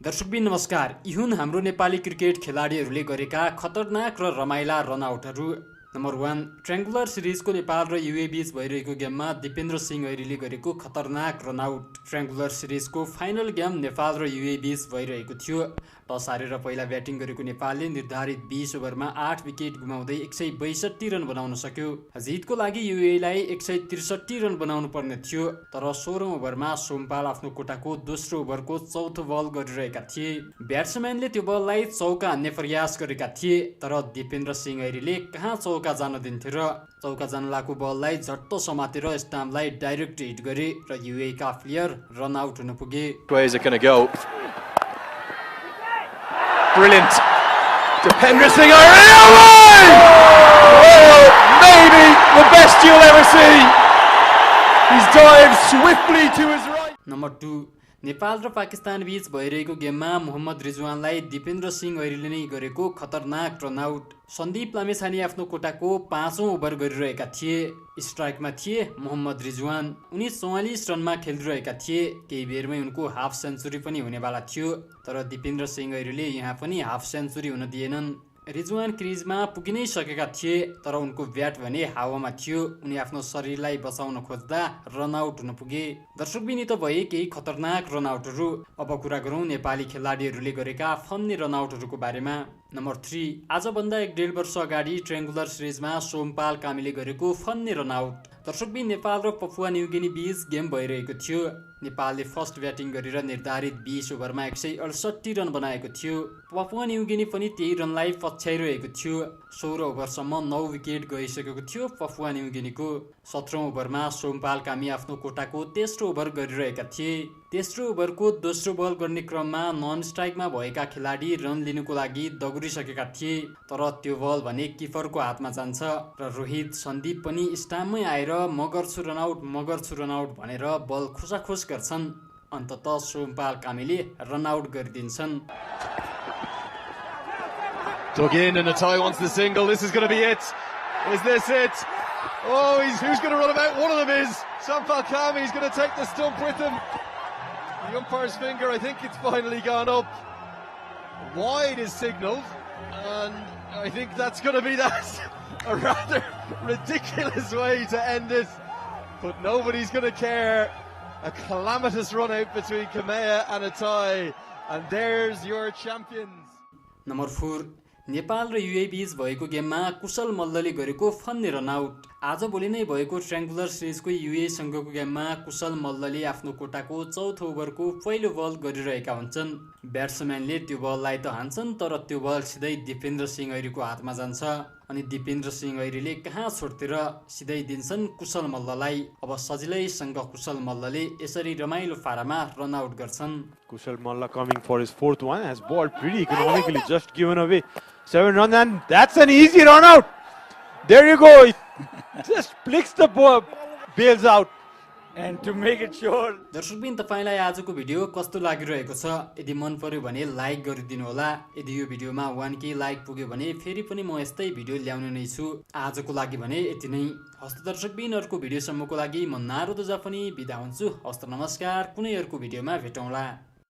दर्शकबिन नमस्कार। यी हुन् हाम्रो नेपाली क्रिकेट खेलाडीहरूले गरेका खतरनाक र रमाइला रनआउटहरू। नम्बर 1, ट्रायंगुलर सिरिजको नेपाल र युए बीच भइरहेको गेममा दिपेन्द्र सिंह ऐरीले गरेको खतरनाक रनआउट। ट्रायंगुलर सिरिजको फाइनल गेम नेपाल र युए बीच भइरहेको थियो। टस हारेर पहिला ब्याटिङ गरेको नेपालले निर्धारित 20 ओभरमा 8 विकेट गुमाउँदै 162 रन बनाउन सक्यो। जितको लागि युएलाई 163 रन बनाउनु पर्ने थियो, तर 16औं ओभरमा सोमपाल आफ्नो कोटाको दोस्रो ओभरको चौथो बल गरिरहेका थिए। ब्याट्सम्यानले त्यो बललाई चौका हान्ने प्रयास गरेका थिए, तर दिपेन्द्र सिंह ऐरीले कहाँ चौका जान दिन्थे र चौका जान लागेको बललाई झट्ट समातेर स्टाम्पलाई डाइरेक्ट हिट गरे र युए का प्लेयर रन आउट हुन पुगे। Brilliant. Dipendra Singh Airi away! Oh, maybe the best you'll ever see. He's dived swiftly to his right. Number 2, Nepal र पाकिस्तान बीच भइरहेको गेममा मोहम्मद रिजवानलाई दिपेन्द्र सिंह ऐरीले नै गरेको खतरनाक रनआउट। सन्दीप लामेछाने आफ्नो कोटाको 5औं ओभर गरिरहेका थिए। स्ट्राइकमा थिए मोहम्मद रिजवान। उनी 44 रनमा खेलिरहेका थिए। केही बेरमै उनको हाफ सेन्चुरी पनि हुनेवाला थियो, तर दिपेन्द्र सिंह ऐरीले यहाँ पनि हाफ सेन्चुरी हुन दिएनन्। रिजवान क्रिजमा पुगि नै सकेका थिए, तर उनको ब्याट भने हावामा थियो। उनी आफ्नो शरीरलाई बचाउन खोज्दा रनआउट हुन पुगे। दर्शकबिन त भए केही खतरनाक रनआउटहरू। अब कुरा गरौँ नेपाली खेलाडीहरूले गरेका फन्ने रनआउटहरूको बारेमा। नम्बर 3, आजभन्दा 1.5 वर्ष अगाडि ट्रायंगुलर सिरिजमा सोमपाल कामीले गरेको फन्ने रनआउट। दर्शकबिन नेपाल र पपुवा न्युगिनी बीच गेम भइरहेको थियो। नेपालले फर्स्ट ब्याटिङ गरेर निर्धारित 20 ओभरमा 168 रन बनाएको थियो। पपुवा न्युगिनी पनि त्यही रनलाई पछ्याइरहेको थियो। 16 ओभरसम्म 9 विकेट गइसकेको थियो पपुवा न्युगिनीको। 17औं ओभरमा सोमपाल कामी आफ्नो कोटाको तेस्रो ओभर गरिरहेका थिए। तेस्रो ओभरको दोस्रो बल गर्ने क्रममा नन स्ट्राइकमा भएका खेलाडी रन लिनुको लागि दगुरिसकेका थिए, तर त्यो बल भने किपरको हातमा जान्छ र रोहित सन्दीप पनि स्टाम्पमै आएर म गर्छु रनआउट भनेर बल खुसाखुस गर्छन्। अन्ततः सोमपाल कामीले रनआउट गरिदिन्छन्। Dug in and Atai wants the single. This is going to be it. Is this it? Oh, who's going to run him out? One of them is Sompal Kami. He's going to take the stump with him. The umpire's finger, I think it's finally gone up. Wide is signalled, and I think that's going to be a rather ridiculous way to end it. But nobody's going to care. A calamitous run out between Kamea and Atai, and there's your champions. Number 4, Nepal र UAE बीच भएको गेममा कुशल मल्लले गरेको फन्ने runout. आज भोलि नै भएको ट्रायंगुलर सिरिजको युए सँगको गेममा कुशल मल्लले आफ्नो कोटाको चौथो ओभरको पहिलो बल गरिरहेका हुन्छन्। ब्याट्सम्यानले त्यो बललाई त हान्छन्, तर त्यो बल सिधै दिपेन्द्र सिंह ऐरीको हातमा जान्छ अनि दिपेन्द्र सिंह ऐरीले कहाँ छोड्तिर सिधै दिन्छन् कुशल मल्ललाई। अब सजिलैसँग कुशल मल्लले यसरी रमाइलो पारामा रनआउट गर्छन्। Kushal Malla coming for his fourth one, has balled pretty economically, just given away 7 runs, and that's an easy run out. There you go. Just flicks the ball, bails out. And to make it sure. दर्शकबिन तपाईलाई आजको video कस्तो लागिरहेको छ? यदि मन पर्यो भने लाइक गरिदिनु होला। यदि यो भिडियोमा 1K लाइक पुग्यो भने फेरि पनि म यस्तै भिडियो ल्याउने नै छु। आजको लागि भने यति नै। हस्त दर्शकबिन अर्को भिडियोसम्मको लागि म नारद जाफनी बिदा हुन्छु। हस्त नमस्कार, कुनै अर्को भिडियोमा भेटौँला।